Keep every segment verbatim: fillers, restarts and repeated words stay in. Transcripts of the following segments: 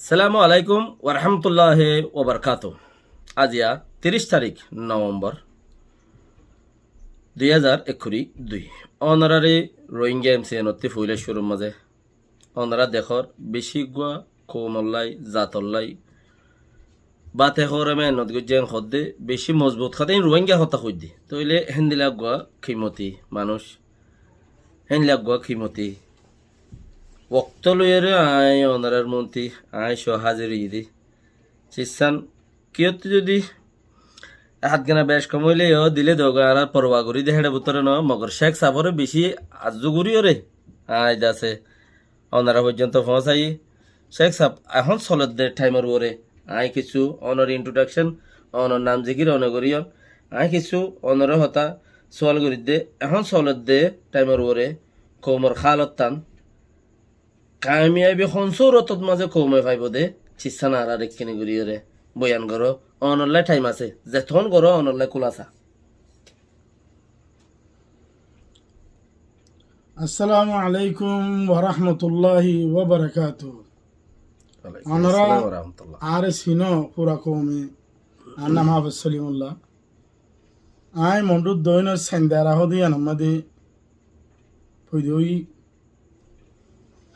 Assalamu alaikum warahmatulláhi wabarakátuhu. Aziya tiríc tarík Nobembor dui házar ekkuri dui. Ónoraré Rohingya M C N ottú foila cúrur mazé ónora dekór bicí eggúa koumollái, zatollái, báte hoóre meénnot goijjé en hoódde bicí mozbut hotá, in Rohingya hotá hoiddé. Tóile héndilla eggúa kimoti manúic, héndilla eggúa kimoti wokto loiyóre aññí ónorar muúntu aññí só házir óiyi dé. Siccán kiyóttu zodi ek hátgana bec kom óile yó dile dóga, añára porwa gorí dé héçe bútore noó, mogor Cék sábore bicí arzú goríyoré aññí dase ónora foijjonto foóñsaiyí. Cék sáb, ehón soledde thaimor uore aññí kissú ónor introduction, ónor nam zikir óne goríyon, aññí kissú ónore hotá suwal gorídde, ehón soledde thaimor uore koumor hálottán, kamiyabi hon súrotot mazé koume faibóu dé, siccán añárar ekkíni goríyoré boyan goró, ónollá thaim asé, zetón goró ónollá kúla sá. Assalamu alaikum warahmatulláhi wabarakátuhu. Walaikum assalam warahmatullah. Ónora añáre sinó fura koume, añár nam Háfez Solimullah. Aññí Mondhú Doinor Saindara hoóde yíanor mazé foida óiyi,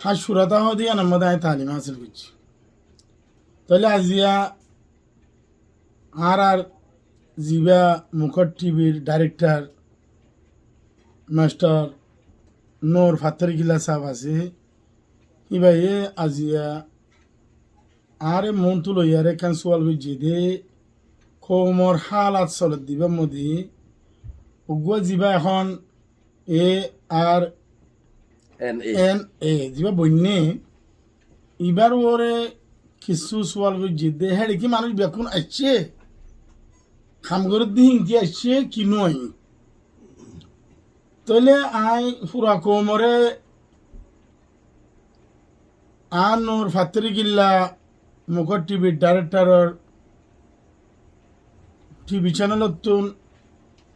Hácurata hoóde yíanor mazé aññí talim hásil goijjí. Tóile aziya añárar zibá Mukot T V r director mastor Nur Fattorikilla sáb asé, híbaye aziya añáre muúntu loiyaré ekkán suwal goijjé dé, koumor hálat soledde ibár modé, uggúa zibá ehón A R N A. N A, zibá boinné, ibár uore kissú suwal goijjé dé, héçe ki manúic bekkún aiccé, ham gorédde híin ki aiccé, ki no aiyé. Tóile aññí fura koumoré añár Nur Fattorikilla Mukot T V r director or T V channel ottún,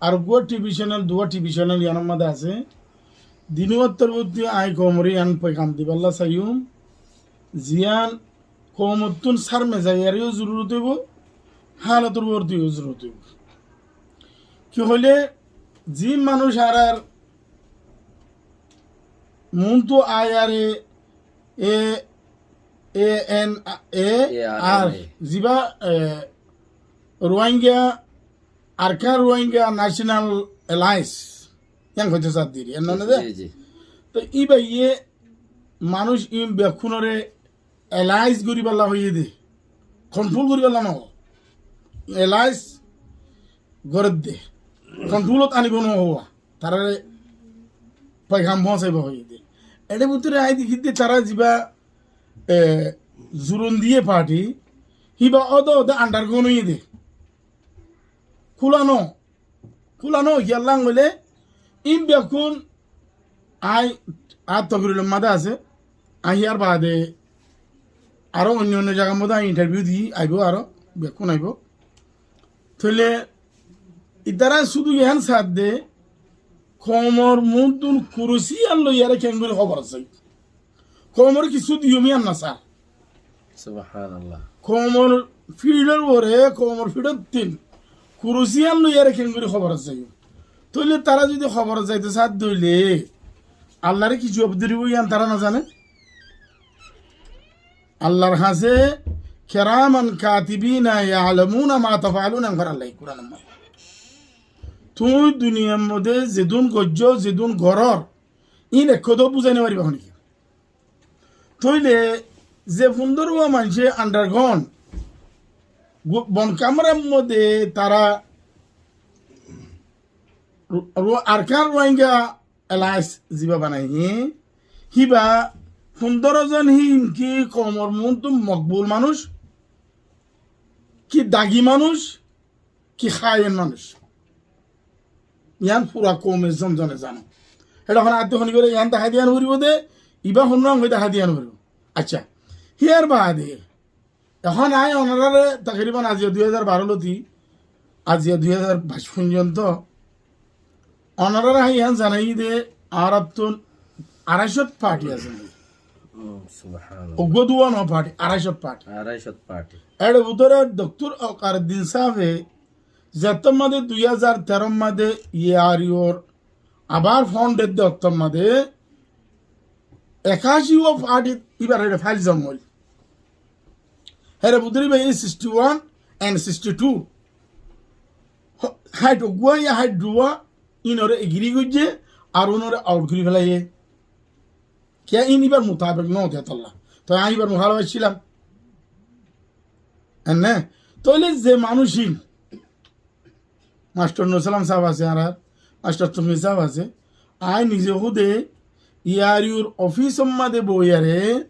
ar uggúa T V channel, duwá T V channel yíanor mazé asé. Dinúwar torfóttu aññí koumoré yían foigam dibálla saiyúm, ziyán koumottún sármezayar yó zorurot óibo, hálotor uorot yó zorurot óibo. Ki hoilé, zí manúic añárar muúntu aiyaré A, A N A, A R N A. Zibá, e, Rohingya, Arakan Rohingya National Alliance, yían hoitó sádde, yían noó né dé? Ji, ji. Tói íbayé manúic ín bekkúnoré alliance goríballa hoiyé dé, control goríballa noó, alliance gorédde, controlot anibó noó hoó, taráre foigam foóñsaiba hoiyé dé. Eçé bútore aññí dekí dé tará zibá, e, zulum diyé party, híba ódde ódde underground óiye dé. Kúla noó, kúla noó, kiyólla hoilé, ín bekkún aññí, añár tokriror mazé asé, aññí híyar baade aró oinno oinno zagar modé aññí interview di, aibó aró, bekkún aibó. Tóile itará cúdu yián saádde, koumor muúntu kurusi yián loiyaré keéngorí hóbor asé. Koumoré kissú diyum yián nosár. Subhanallah. Koumor fíçor uore, koumor fíçottún kurusi yián loiyaré keéngorí hóbor asé. Tóile tará zodi hóbor zaito saádde óile, Allaré ki juwab dibou yián tará nozané? Allar hañsé kiraman katibina ya'lamuna ma taf'alun, enggór Allaye Kuranor modé. Tuñí duniyar modé zedún goijjó, zedún gorór, ín ekká dó buzái nofaribá honikká. Tóile ze fundóruwa maincé underground, gu-, bon kamrar modé tará Ru-, Ru-, Arakan Rohingya Alliance zibá banaiyé, híba fundóro zon híin ki koumor muúntu mokbul manúic, ki dagi manúic, ki háyen manúic. Yián fura koumor zon zone zano. Héçe hon añáttu honi goré yián dahái diya noforibó dé, ibá hon nang hoi dahái diya noforibó. Accá, híyar baade ehón aññí onoráre takriban aziya dui házar baró lóti aziya dui házar baic foijjonto onoráre aññí yián zanaiyí dé, añárattún aráicót party asé. Hmm, subhanallah. Uggúa duwa no party, aráicót party. Aráicót party. Ére bútore Doktor Okaruddin sábe zettór mazé dui házar teró mazé yarior abar fund edde ottór mazé ekáci uwa party íbar ére file zoma óil. Ére bútore íba sixty one and sixty two. Háit uggúa ya háit duwa ínore agree goijjé ar únore out gorí félaiye. Kiyá ín íbar mutabek no de tolla. Toi añí íbar muhálafat cilam. Enne, tóile ze manúic ín, Mastor Nur Salam sáb asé, añárar Mastor Tumi sáb asé, añí nize húde yarior ofisor mazé boiyaré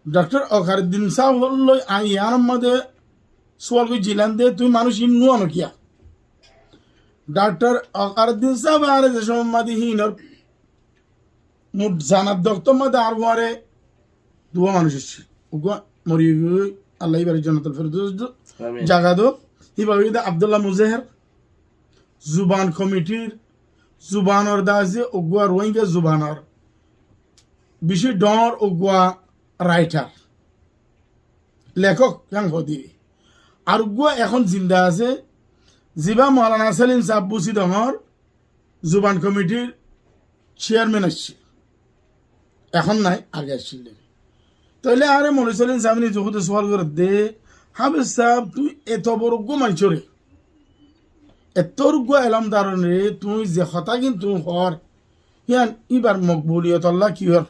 Doktor Okaruddin sáb loi añí yiánor mazé sual goijjilam de, tuñí manúic ín nuwano kiyá? Doktor Okaruddin sáb añáre ze somot mazé hínor mut zanar doktor mazé añár fuare duwa manúic aiccé. Uggúa mori giyói, Allah íbare Jannatul Firdaus do, amin, zaga do. Híba óilde Abdullah Muzaher, Zuban komitir, Zubanor de asé, uggúa Rohingya Zubanor bicí dhoóñr uggúa writer, lekók, yián hoó de. Ar uggúa ehón zinda asé, ziba Moulana Selim sáb Busidongor Zuban komitir chairman aiccé. Ehón nai, age aiccíl de. Tóile añáre Moloi Selim sábe nize húde sual gorér de, háfes sáb, tuñí eto boro uggúa maincóre, eto uggúa elómdarore tuñí ze hotá gín tuñí hoór, híyan íbar mokbuliyot olla ki ór?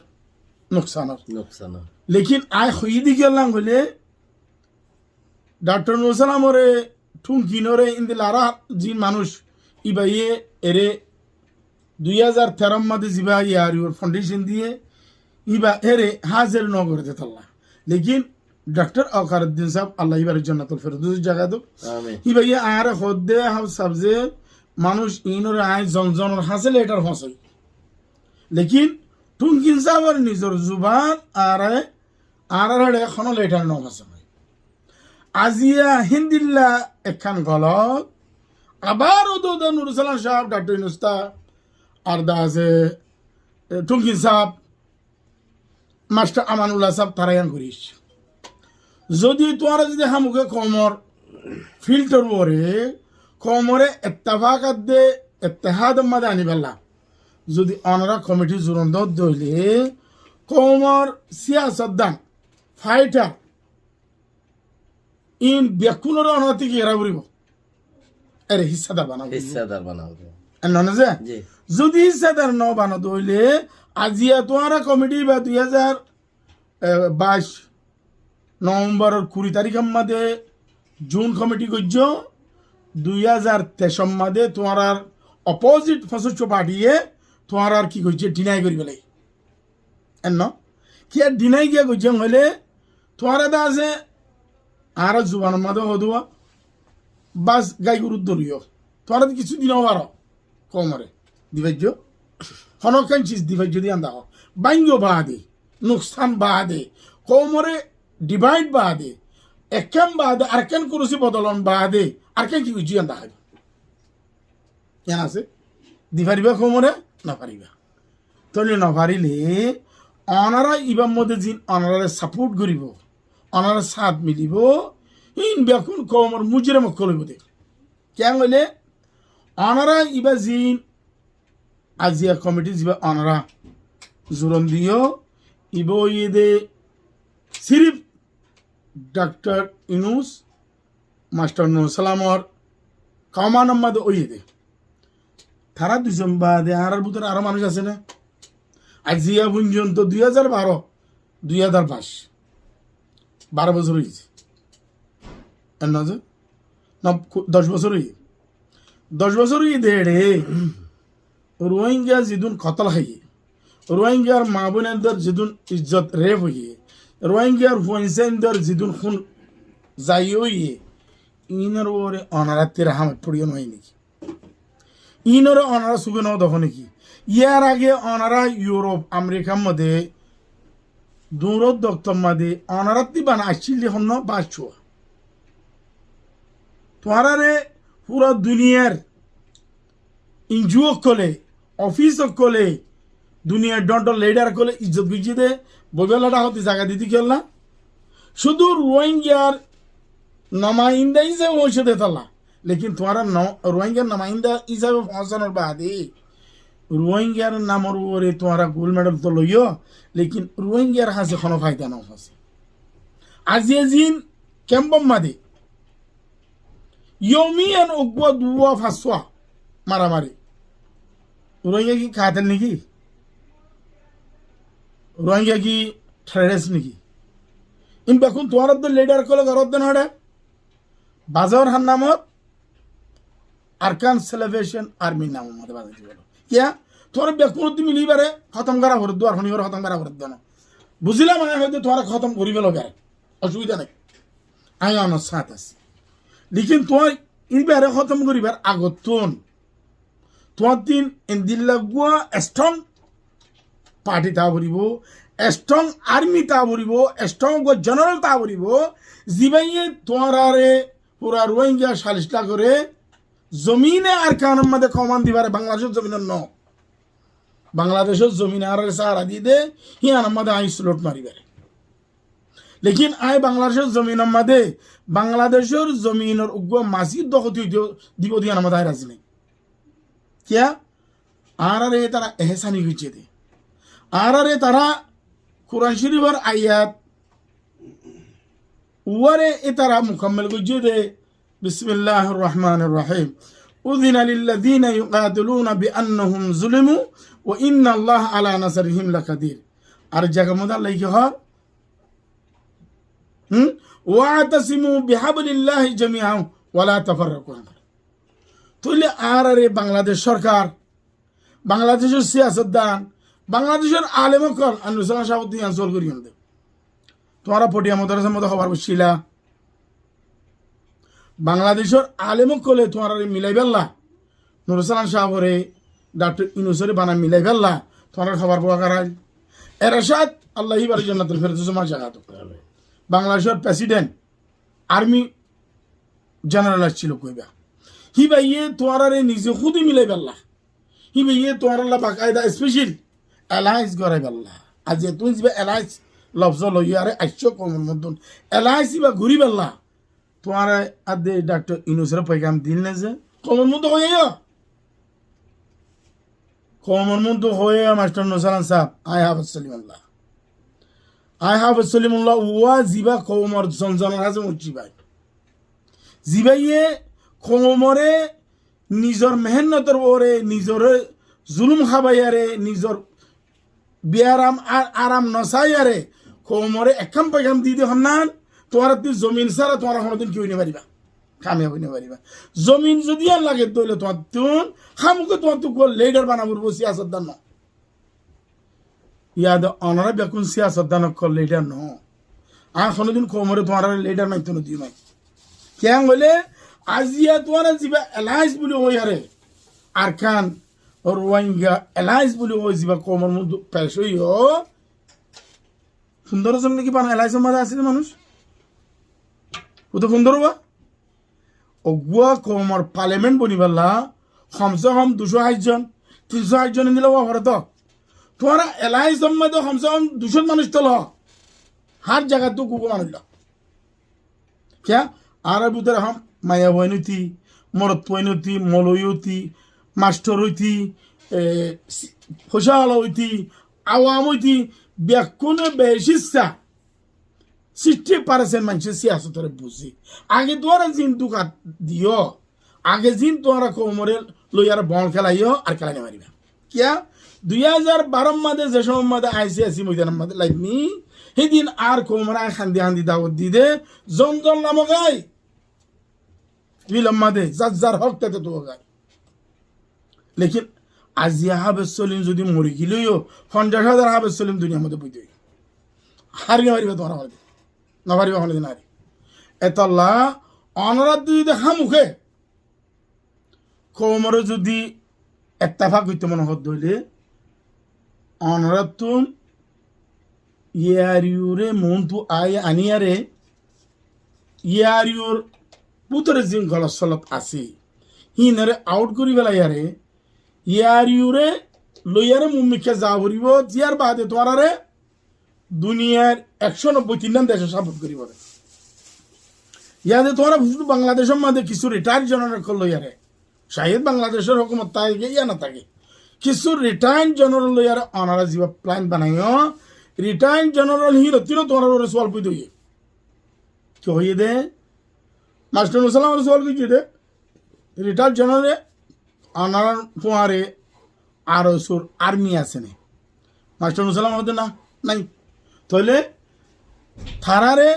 Nuksan ór. Nuksan ór. Lekin añí hoiyí de kiyólla hoilé, Doktor Nur Salamore, Thungkinore, endilla aró zin manúic, íbaye ére dui házar teró mazé ziba yarior foundation diyé, íba ére házir no goré de tolla. Lekin Doktor Okaruddin sáb, Allah íbare Jannatul Firdaus zaga douk. Amin. Íbaye añáre hoó de, háfes sáb, ze manúic ínore añí zon zonor hañsé letter foóñsai. Lekin Thungkin sábor nizor zuban añáre añárar hañsé honó letter no foóñsai. Aziya héndilla ekkán golot, abar ódde ódde Nur Salam sáb, Doktor Inus sáb, ar de asé, e, Thungkin sáb, Mastor Amanullah sáb, tará yián gorí aiccé. Zodi tuáñra zodi hámuke koumor filter uore, koumore ettefak adde, ettehador mazé aníbolla zodi onora komiti zuron dódde óile, koumor siyasotdan, fighter, ín bekkúnore onorattú ki gora foribó? Ére híssadar bana foribó. Híssadar bana foribó. Enno né ze? Ji. Zodi híssadar no bano de óile, aziya tuáñra komiti ba dui házar, e, baic Novemboror kuri tarikor mazé Jun komiti goijjó, dui házar teic mazé tuáñrar opposite fosocco party ye tuáñrar ki goijjé, deny gorí félaiye. Enno? Kiyá deny kiyá goijjé hoilé, tuáñra de asé, añára zubanor mazé hoó de, bas gai gorur dóriyo. Tuáñra de kissú di no faro. Koumore di faijjó. Honókkán ciz di faijjó de yián dahó. Báingo baade, nuksan baade, koumore divide baade, ekkán baade arekkán kurusi bodolon baade, arekkán ki goijjó yián dahá. Yián asé? Di faribá koumore? No faribá. Tóile no farile, onora ibar modde zin onorare support goribo, onorare sáth milibo, ín bekkún koumor mujrim ókkol óibo de. Kiyá hoilé, onora iba zin aziya komiti ziba onora zuron diyo, iba óiye de sirif Doktor Inus, Mastor Nur Salamor komanor modde óiye de. Tará duizon baade añárar bútore aró manúic asé né? Aziya foijjonto dui házar baró, dui házar baic, baró bosór óiye. Enno ze? Na, ku-, doc bosór óiye. Doc bosór óiye de ére Rohingya zidún kotol háiye, Rohingyar maa boinor zidún izzot rape óiye, Rohingyar fuainsaindor zidún hún zaya óiye, ínor uore onorattú rahám foijjonto no óiye né ki? Ínore onora suke no dekó né ki? Yar age onora Yurop, Amerikar modde, duror doktor modde onorattú bana aiccíl de honnúa báccuwa. Tuáñrare fura duniyar N G O ókkole, ofis ókkole, Duniyar dhoñr dhoñr lidar ókkole izzot goijjé dé, boibálla dhákot zaga diyé dé kiyólla? Cúdu Ruáingar nomainda hísabe foóñsai dé tolla. Lekin tuáñra no-, Ruáingar nomainda hísabe foóñsanor baade Ruáingar namor uore tuáñra gold medal to loiyó, lekin Ruáingar hañsé honó faida no foóñse. Aijja zin kemfor mazé yomiyan uggúa duwá fañswá maramari. Ruáinga ki katel niki? Ruáinga ki terrorist niki? In bekkún tuáñrar dé lidar ókkole goródde noó dé? Bazar hár namot? Arakan Salvation Army namor mazé bazar dibá. Kiyá? Tuáñra bekkúnottú mili ibáre hótom gorá foredde, ar honíkore hótom gorá foredde noó. Buzílam añí hoódde tuáñra hótom gorí félo ibáre. Osubida nái. Añí onor sáñt así. Lekin tuáñra ibáre hótom goríbar agottún tuáñttún endilla uggúa strong party táa foribó, strong army táa foribó, strong uggúa general táa foribó, zibáye tuáñrare fura Ruáinga callic lak goré zomine Arkanor mazé koman dibáre, Bangladecór zominot noó. Bangladecór zomine añáráre sára diyé dé, híyanor mazé añí slot maribáre. Lekin añí Bangladecór zominor mazé, Bangladecór zominor uggúa masjid dohoti óito dibó dé híyanor mazé añí razi nái. Kiyá? Añáráre tará ehsani goijjé dé. Añáráre tará Kuran Córifor ayat uore e tará mukammel goijjé dé, بسم الله الرحمن الرحيم. أذن للذين يقاتلون بأنهم ظلموا وإن الله على نصرهم لقدير. Ar zagar modde Allah ki hoór? Hum? واعتصموا بحبل الله جميعا ولا تفرقوا. Tóile añáráre Bangladec sorkar, Bangladecór siyasotdan, Bangladecór alem ókkol, ar Nur Salam sábottú yián suwal goijjum dé. Tuáñra Potiya modarasar modde hobar foiccíla. Bangladecór alem ókkole tuáñrare milaibálla, Nur Salam sábore, Daktor Yunusore bana milaibálla, tuáñrar hobar fua karáil. Ercad, Allah íbare Jannatul Firdosor mazé zaga do. Bangladecór president, army general accíl uggúa íba. Híbaye tuáñrare nize húdi milaibálla. Híbaye tuáñralla bakaida special alliance goráibálla. Aijja tuñí ziba alliance lofzo loiyóre aiccó koumor moddún, alliance íba goríbálla. Tuáñra adde Daktor Yunusore foigam dil né ze? Koumor moddún hoiyó. Koumor moddún hoiyó, Mastor Nur Salam sáb, añí Hafez Solimullah. Añí Hafez Solimullah uwá ziba koumor zonzonor hañsé foóñsibá. Zibáye koumore nizor mehénnotor uore, nizore zulum hábaiyóre, nizor biyaram ar aram no saiyóre, koumore ekkán foigam diyé dé honnán, tuáñrattú zomin sára tuáñra honodin ki ói no faribá, kamiyab ói no faribá. Zomin zodi ar lage dé óile tuáñrattún, hámuke tuáñrattú uggúa lidar bana foribó, siyasotdan noó. Yad, onorá bekkún siyasotdan ókkol lidar noó. Añí honodin koumore tuáñrare lidar mainto no diyum añí. Kiyá hoilé, aijja tuáñra ziba alliance buli hoiyóre, Arkan Ruáinga alliance buli hoi ziba koumor moddún pec óiyo, fundoro zon niki bana alliance or mazé asé dé manúic? Uto fundoro ba? Uggúa koumor parliament bonibálla homse hom ducó háit zon, tin có háit zon endilla ówa fore to. Tuáñra alliance or mazé homse hom ducó manúic tolo. Hár zagattú uggúa manúic lo. Kiyá? Añárar bútore hom maiyafuain óiti, morotfuain óiti, molowi óiti, mastor óiti, e, si-, foicáwala óiti, awam óiti, bekkúne beci issá sixty percent maincé siyasotore buzé. Age tuáñra zin duka diyó, age zin tuáñra koumore loiyaré bol kélaiyó, ar kélai no faribá. Kiyá? Dui házar baró mazé ze cómot mazé añí siyasi moidanor mazé laimmi, hídin añár koumore añí handi handi dawot di dé, zon zon lamo gái. Filor mazé zar zar hók táke tuwa gái. Lekin aijja Hafez Solim zodi mori gileyó, fonjaic házar Hafez Solim duniyar mazé boitói. Hári no faribá tuáñra, hári no faribá, honodin hári. Etolla onorá zodi hámuke koumore zodi ettefak goitto mone hoó dé óile, onoráttun A R U re muúntu aái aníyaré, A R U r bútore zin golot solot asé, híinore out gorí felaiyaré, A R U re loiyaré mumikka za foribó, yar baade tuáñraré duniyar ekcó nobboi tin decé saport goríbo de. Yade tuáñra buzó Bangladecór mazé kissú retired general ókkol loiyaré, cayed Bangladecór hókumot táke ya no táke, kissú retired general loiyaré onora ziba plan banaiyó, retired general hín ottún tuáñrar uore sual goijjé de. Ki hoiyé de? Mastor Nur Salam ore sual goijjé de. Retired general e, onar fuare R S O r army asé né? Mastor Nur Salam hoó de na, nai. Tóile tarare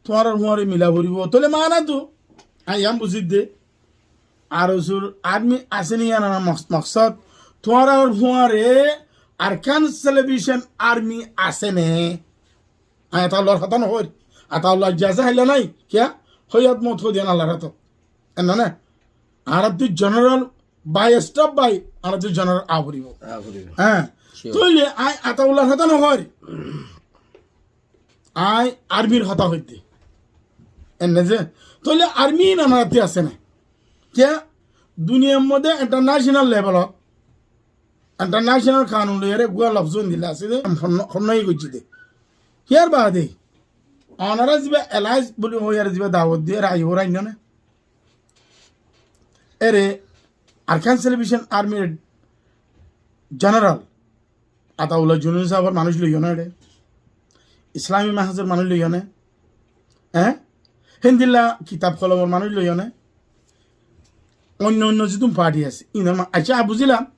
tuáñrar fuare mila foribó. Tóile maana tu, añí yián buzí de, R S O r army asé né yián añár mak-, maksod, tuáñrar fuare Arakan Salvation Army asé né? Añí Ataullar hotá no hoóir. Ataullar jaza háilla nái. Kiyá? Hoiyat mout hoi diyan Allar hátot. Enná né? Añárattú general by staff by, añárattú general a foribó. A foribó. Hé. Sure. Tóile añí Ataullar hotá no hoóir. Añí armyr hotá hoiddé. Enne ze. Tóile army añárattú asé né? Kiyá? Duniyar modde international level ot international kanun loiyaré eggúa lofzó endilla asé de, hon-, honnúa goijjé de. Yar baade, onora ziba allies buli hoiyaré ziba dawot diyaré aiyó, ora ainno né? Ere Arakan Salvation Army r general Ataullah Jununi sábor manúic loiyó né ere? Islami Mahazor manúic loiyó né? Eé? Héndilla kitab kolomor manúic loiyó né? Oinno oinno zidún party asé, inor ma-, accá, buzílam.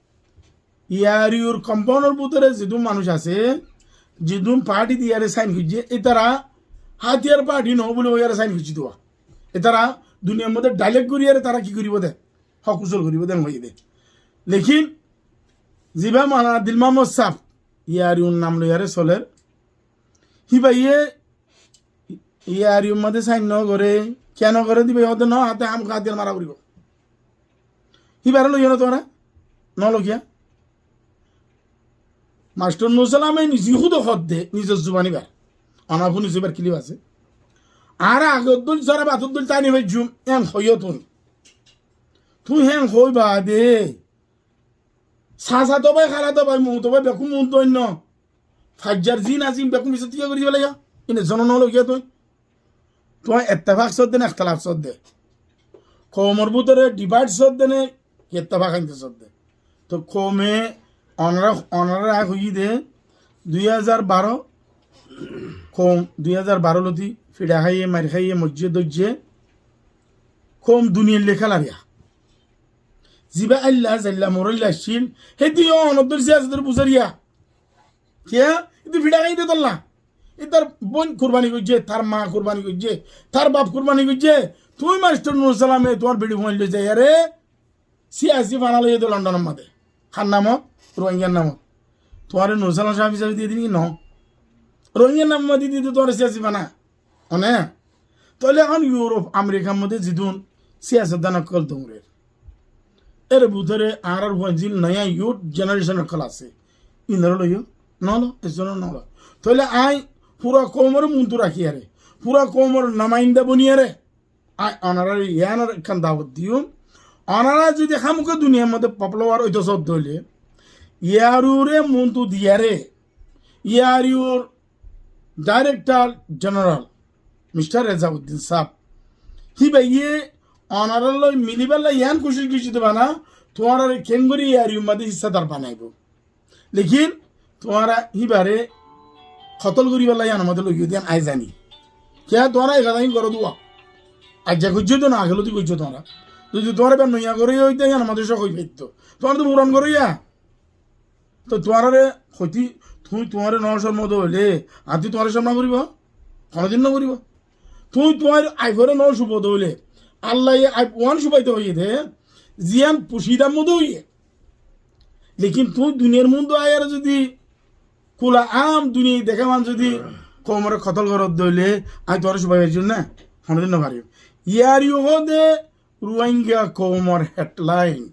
Yariyur compound or bútore zidún manúic asé, zidún party diyaré sign goijjé, ítara hátiyar party no buli hoiyaré sign goijjé de. Ítara duniyar modde direct goríyaré tará ki goríbo de? Hók usol goríbo de hoiyé de. Lekin ziba Maulana Dil Muhammod sáb, Yariyur nam loiyaré soler, híbaye Yariyur modde sign no goré, kiyá no goré de íba hoó de no, háte hámaka hátiyar mara foribó. Híbaré loiyó né tuáñra? No lo kiyá? Mastor Nur Salame nize húd hoó de, nizor zuban íbar. Onar fúniso, íbar clip asé. Añára agor dóil, sóra bator dóil, tani faijjum, en hoiyó tuñí. Tuñí en hoi baade. Sasa to bái, hala to bái, mu to bái, bekkún mu to oinno. Faijjar zin azin bekkún fisót tiya gorí félaiya. Ine zono no logiya tuñí. Tuñí ettefak sódde na ektelaf sódde? Koumor bútore divide sódde ne ettefak ainte sódde? To koume onora, onora hoiyí de dui házar baró, koum dui házar baró lóti fiça háiye, mair háiye, moijje, dóijje. Koum duniyar loi kélariya. Ziba ailla, zailla, moroilla accíl, hédde yó onor dóri siyasotor buzariya. Kiyá? Hédde fiça háiye de tolla. Ítar bóin kurbani goijje, tar ma kurbani goijje, tar baf kurbani goijje. Tuñí Mastor Nur Salame tuáñr beçi fuain loi zaiyaré siyasi fana loiye de Londonor mazé. Har namot? Rohingyar namot. Tuáñre Nur Salam sáb hísabe diye de né ki no? Rohingyar namot diye de tuáñre siyasi fana. One? Tóile ehón Europe, Amerikar modde zidún siyasatdan ókkol dourer, ér bútore añárar fuain zin noya youth generation ókkol asé, inore loiyo? No lo, ezzone no lo. Tóile añí fura koumore muntu rakiyaré, fura koumor numainda boniyaré, añí onorare yiánor ekkán dawot diyum. Onora zodi hámaka duniyar modde popular óito sódde óile, Yariyure muntu diyaré, Yariyur Director General Mister Rezauddin sáb, híbaye onorar loi milibálla yián kucíc goijjé de bana, tuáñrare keéngori Yariyur modde hissádar banaibó. Lekin tuáñra híbare kotol goríballa yiánor modde loiyo de yián añí zani. Kiyá tuáñra e hotá ín goró de? Aijja goijjó de no, age lóti goijjó tuáñra? Zodi tuáñra iba noya goró óite yiánor modde cók ói faitto. Tuáñra to furan goró ya. To tuáñrare hoití, tuñí tuáñre no cormo de óile, añí tuáñre cormo goríbo? Honodin no goríbo. Tuñí tuáñr aifore no cubo de óile, Allaye aif uán cubaito hoiyé de, ziyán fucídar modde óiye. Lekin tuñí duniyar muntu aiyaré zodi kula am duniyai deká man zodi koumore kotol goró de óile, añí tuáñre cubai faijjum né? Honodin no farim. Yariyu hoó de Rohingya koumor headline.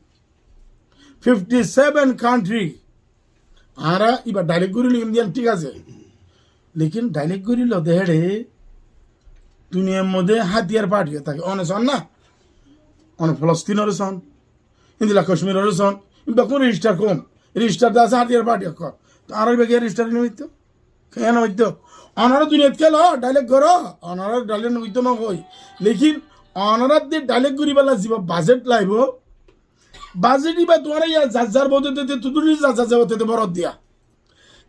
Fifty seven country. Añára iba direct gorí loiyum de yián thík asé. Lekin direct gorí lo de héçe duniyar modde hátiyar party táke. One son na? One Folostinore son. Héndilla Kacmirore son. Iba bekkún register koum. Rejistar de asé, hátiyar party ókkol. Toi añára ibá kiyá rejistar no óito? Kiyá no óito? Onorá duniyait kélo, dailek goró, onorá dailek no óito no hoi. Lekin onorá de dailek goríballa zibá bajet laibo, bajet ibá tuáñra yá zar zar bote tete tuduri zar zar bote tete borot diya.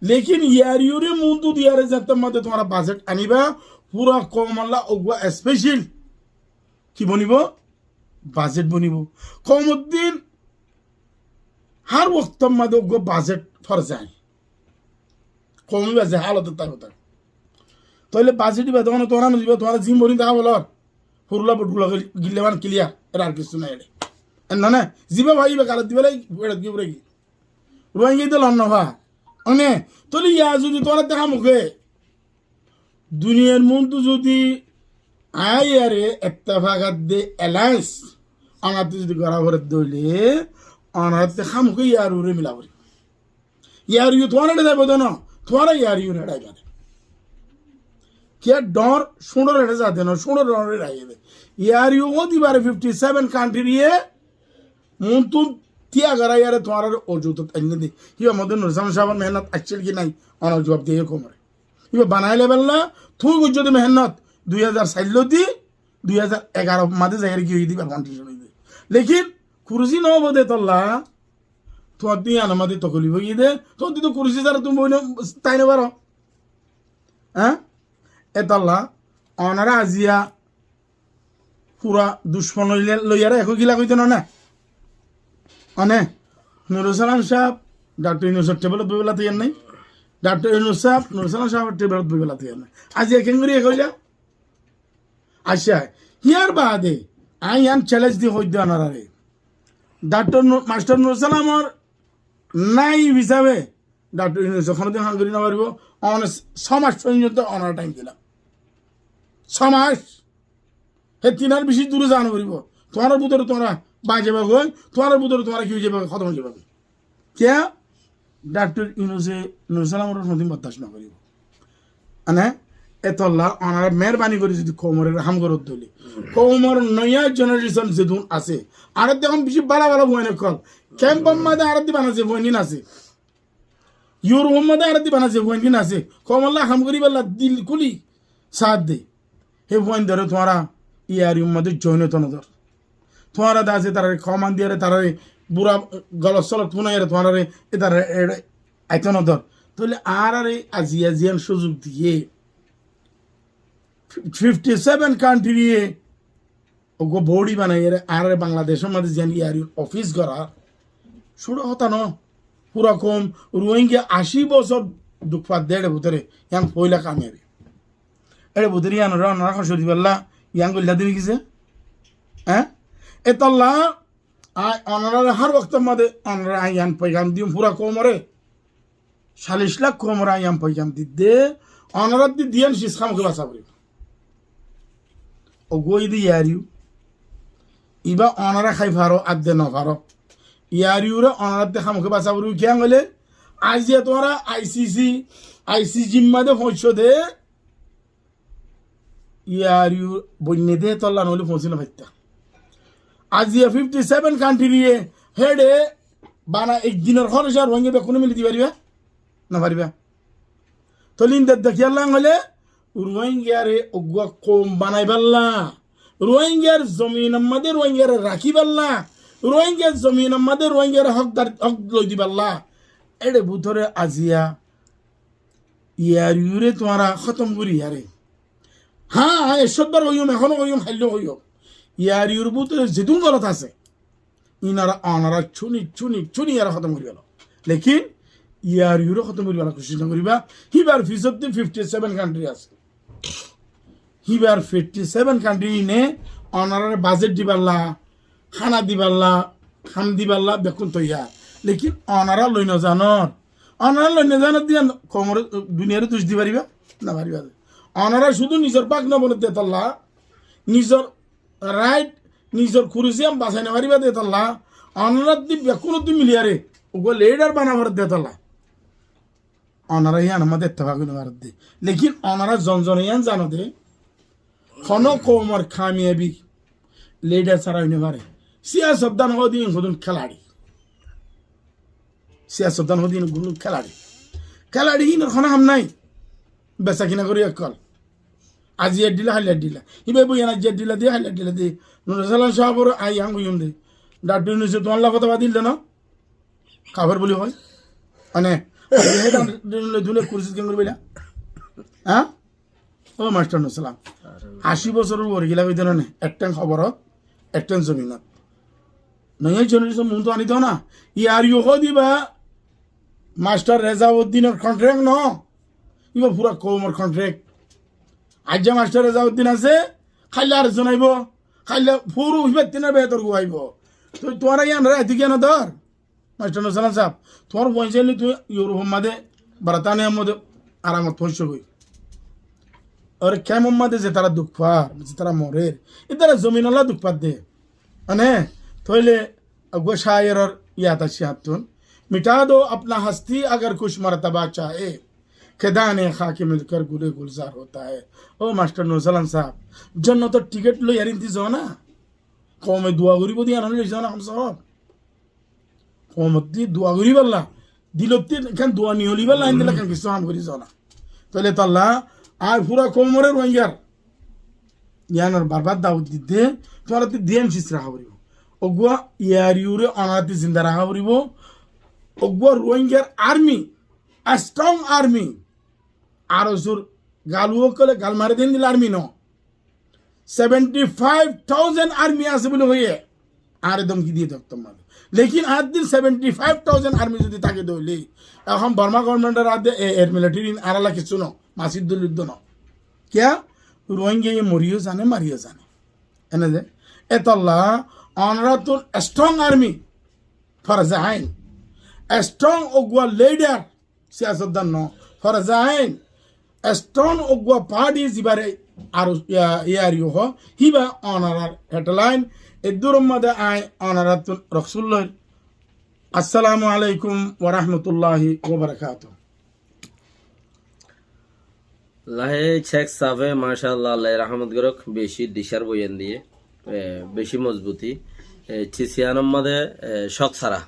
Lekin yari ure muntu diyare zettó mate tuáñra bajet aniba, fura koumolla uggwá special ki bonibo? Bajet bonibo. Koumoddin hár woktor mate uggwá bajet forze ain. Koum ibá ze halotot táibo tar. Tóile bajet ibá de tuáñra no diba, tuáñra zin borin dá bolor. Furula botgula gille ban clear. Ere ar kissú nai ere. Enne ne? Zibá fai ibá galat diba lai, ere ki ure ki? Ruáingga de lon no fa. One, tóile yá zudi tuáñra de ham uke. Duniyar muntu zudi aiyare ettefak adde alliance onatte zudi gora fore dóile, onatte ham uke yari ure mila fore. Yari u tuáñra ere zaibo de no, tuáñra yari ure ere zaibo de. Kiyá dor, cúñor ere zade no, cúñor dor ere zaibo de. Yari u hodi bare fifty seven country ye, muntun tiya gora yare tuáñra ore ojutot ainne de. Híba modde Nur Salam sábor mehénnot accíl ki nai, ona juwab diye koumore. Híba banai lebella, tuñí goijjó de mehénnot, dui házar sair lóti, dui házar egaro made zaiyóre ki óiye de, ibar condition óiye de. Lekin, kurusi no óibo de tolla, tuáñr di iyan made tokolif óiye de, tuáñr di to kurusi sára tuñí boi no, tái no faro. Há? Etolla, onora aziya, fura ducmon loiyare ekó gila goitó no na. One, Nurul Salam sáb, Daktor Yunusor tebelot boibella toiyar nai. Daktor Yunus sáb, Nurul Salam sábor tebelot boibella toiyar nai. Aziya kengori ekó óila? Accá, híyar baade, añí yián challenge di hoidde onorare. Daktor Nur-, Mastor Nurul Salamor naib hísabe Daktor Yunus e honodin ham gori no faribo, one só mac foijjonto onore time dilam. Só mac. Hé tin ar beci dure zaa no foribo. Tuáñrar bútore tuáñra bazi zaiba goi, tuáñrar bútore tuáñra ki ói zaiba goi, hótom ói zaiba goi. Kiyá? Daktor Yunus e Nurul Salamore honodin bordac no goribo. Mane, etolla onora meherbani gori zodi koumor ham gorot dóile. Koumor noya generation zedún asé. Añárar de ehón beci bála bála fuain okkol. Kemp or maze añárar de bana ze fuain din asé. Europe or maze añárar de bana ze fuain din asé. Koumor lá ham goribolla dil kuli sath de. Hé fuaindore tuáñra E R U maze join óito no dor. Tuáñra de asé tarare command diyore, tarare bura golot solot funaiyore tuáñrare, e tarare ere aito no dor. Tóile añárare aziya ziyan suzuk diye, fifty seven country ye uggwá body banaiyore añárare Bangladecor maze ziyan E R U office gorar, cúru hotá no. Fura koum Rohingya aci bosór duk fadde ere bútore, yián foila kamiyabi. Ere bútore yiánore onora hócor diballa, yián goilla de niki ze? Há? Etolla, añí onorare hár woktor maze onora añí yián poigam diyum fura koumore. Callic lak koumore añí yián poigam didde, onorar de diyan sis ham uke basa foribo. Uggwá óiye de E R U. Iba onora hái faro, adde no faro. E R U re onorar de ham uke basa foribo kiyá hoile, aziya tuáñra I C C, I C G maze foóñiccó de, E R U boinne de tolla noile foóñsi no faitta. Aziya fifty seven country ye héçe bana ek dinor hóroc Rohingya bekkúne mili di fariba? No fariba. Tóile in dedde kiyólla hoile, Rohingyare uggwá koum banaiballa, Rohingyar zominor maze Rohingyare rakiballa, Rohingyar zominor maze Rohingyare hókdar, hók loi diballa. Ere bútore aziya E R U re tuáñra hótom gori yare. Há, há, ek cót bar hoiyum, ehóno hoiyum, haillo hoiyum. E R U r bútore zedún golot asé, inora onora cúni, cúni, cúni yare hótom gori felo. Lekin E R U re hótom gori felair kucic no goriba. Híbar fisót de fifty seven country asé. Híbar fifty seven country ine onorare budget diballa, hána diballa, ham diballa bekkún toiyar. Lekin onora loi no zanor. Onora loi no zanor de yián koumore, duniyare duc di fariba? No fariba de. Onora cúdu nizor bák no bone de tolla, nizor right, nizor kurusi yián basai no fariba de tolla, onorar de bekkúnor de miliyore uggwá leader bana fore de tolla. Onora yián or maze ettefak ói no fare de. Lekin onora zon zone yián zano de, hono koumor kamiyabi leader sára ói no fare. Siyasotdan hoó de yián hodún kelaçi. Siyasotdan hoóde ínor gúno kélaçi. Kélaçi ínor honó ham nái. Besakina gorí ókkol. Aijja eddila, háilla eddila. Íba boiyan aijja eddila de, háilla eddila de. Nur Salam sábore aññí yián hoiyúm de. Daktor Yunuse tuáñlla fotwa dil de no? Kafer buli hoó. Mane, aijja hé daktor Yunus loi duniya kursi ken goríba ila? Há? Ó mastor Nur Salam. Ací bosóror uore gila hoito nane, ek théng hóborot, ek théng zominot. Noya jenereson muntu aní do na. Iyar yó hoó diba, mastor Rezauddinor kontrek no. Íba fura koumor kontrek. Aijja mastor Rezauddin asé, háilla ar zon aibo. Háilla fura íbar ttu behétor gua aibo. Toi tuáñra yián raiti giyán dor. Mastor Nur Salam sáb, tuáñr fuain sáile tuñí Iuropor mazé, Barataniyar mazé aramot foóñiso goi. Ar kemor mazé zetará duk far, zetará morer, itará zominolla duk far de. Mane, tóile eggúa cáyeror yad aiccé añáttun, "مٹا دو اپنا ہستی اگر کچھ مرتبہ چاہے، کہ دانے خاک مل کر گلِ گلزار ہوتا ہے۔" Ó mastor Nur Salam sáb, jonnotor tiket loi ar ínti zo na. Koume dua goríbo de yián loi zo na, ham sáb. Koumottí dua goríballa, dilottí ekkán dua niyolíballa, endilla ekkán kissú ham gorí zo na. Tóile tolla, aññí fura koumoré Ruáingar, yiánor barbar dawot didde, tuáñrattú diyem sis raká foribó. Eggúa iyar yure onorattú zinda raká foribó. Eggúa Ruáingar army, strong army, Ar osur galu ókkole gal mare de endilla army no. Seventy five thousand army asé buli hoiye añáre domki diye de oktor maze. Lekin añár din seventy five thousand army zodi táke de óile, ehón Borma government or adde e-, air military in añáralla kissú no, masir dul yuddo no. Kiyá? Rohingya ye moriyo zane, mariyo zane. Ene de, etolla onorattun strong army, forze ain, strong uggwá leader, siyasotdan no, forze ain, strong uggwá party zibare ar, ya, yari ho, hiba onorar headline, eddur maze ain onorattun roksul loir. Assalamu alaikum wa rahmatullahi wa barakatuh. Lahe Sheikh sabe, mashallah, Allah rahmot gorok, beci dicár boyan diye, e, beci mozbuti, e, cis yiánor maze, e, cók sara.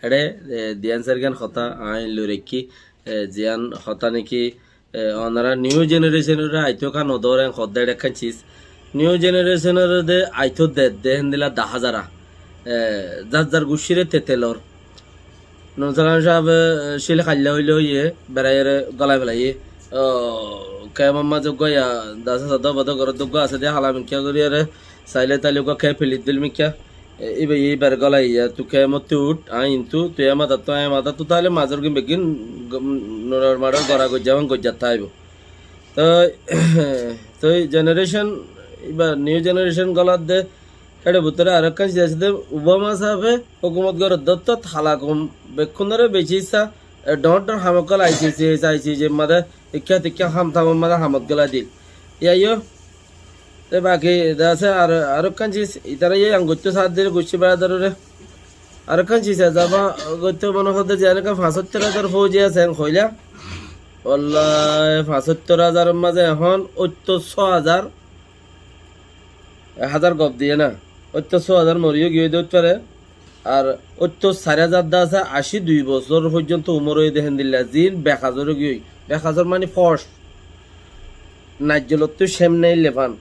Ere, e, diyan sergan hotá ain loi raikki, e, ziyan hotá niki, e, onora new generation ore aito ka no dóren, hodde ere ekkán cis. New generation ore de aito de, de hendilla dahá zara. E, zar zar guccire tetelor. Nursalam sábe, e, cil hailla óile óiye, beraiyore golai felaiye. O, kemor maze uggwá ya, dasa sada bada gorot uggwá asé de hala mikká goriyore, saile taile uggwá ke filit dil mikká. E, ibe ibar golaiya, tui kemottú ut, aññí intu, tui e madattu, aññí e madattu, taile mazor gin beggin, g-, nuror maror gora gojja man gojjat taibo. Toi, toi generation, iba new generation goladde, ere bútore arekkán sis asé de, Obama sábe hukumot gorodde ottót hala koum bekkúnore beci issa, e, dhoóñr dhoóñr ham okkol I C C, I C C maze, ikká tikká ham tamor maze hamot golai dil. Iyá yo, te baki de asé ar, arekkán sis, itara ye yang goitto saat dile gucci beradarore. Arekkán sis e zaba goitto mone hoódde je eneka fañsottor házar fouji asé en hoila. Wallahi, fañsottor házaror maze ehón óittor só házar, ek házar gof diye na, óittor só házar moriyo giyói de óit fare. Ar óittor sair házar de asé, ací dui bosór foijjonto umor óiye de héndilla, ziín bekazor ói giyói. Bekazor mani foc. Naijjolottú cem neille fan.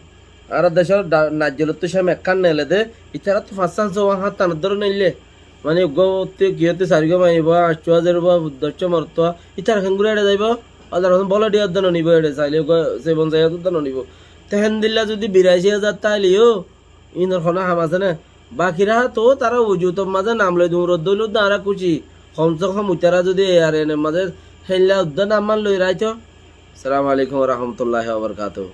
Añárar decór da-, naijjolottú cem ekkán neile de, itaráttu fañssán sówan háñttanor dóre neille. Mani uggwá ottú kiyótte sairgwá maiyibá, añccúa zeribá, doccúa morottuá, itara kengóri eçe zaibá? Allar hoson bóla diyar dóno nibó eçe, saile uggwá sebon zaiyar dóno nibó. Te héndilla zudi biraicí házar táileyo, inor honó ham asé né? Bakira to tara ujutor mazé nam loi duñrot dóilot de añára kúci. Hom se hom uitara zudi A R N or mazé héilla uddá nam man loi raito. Assalamu alaikum wa rahmatullahi wa barakatuhu.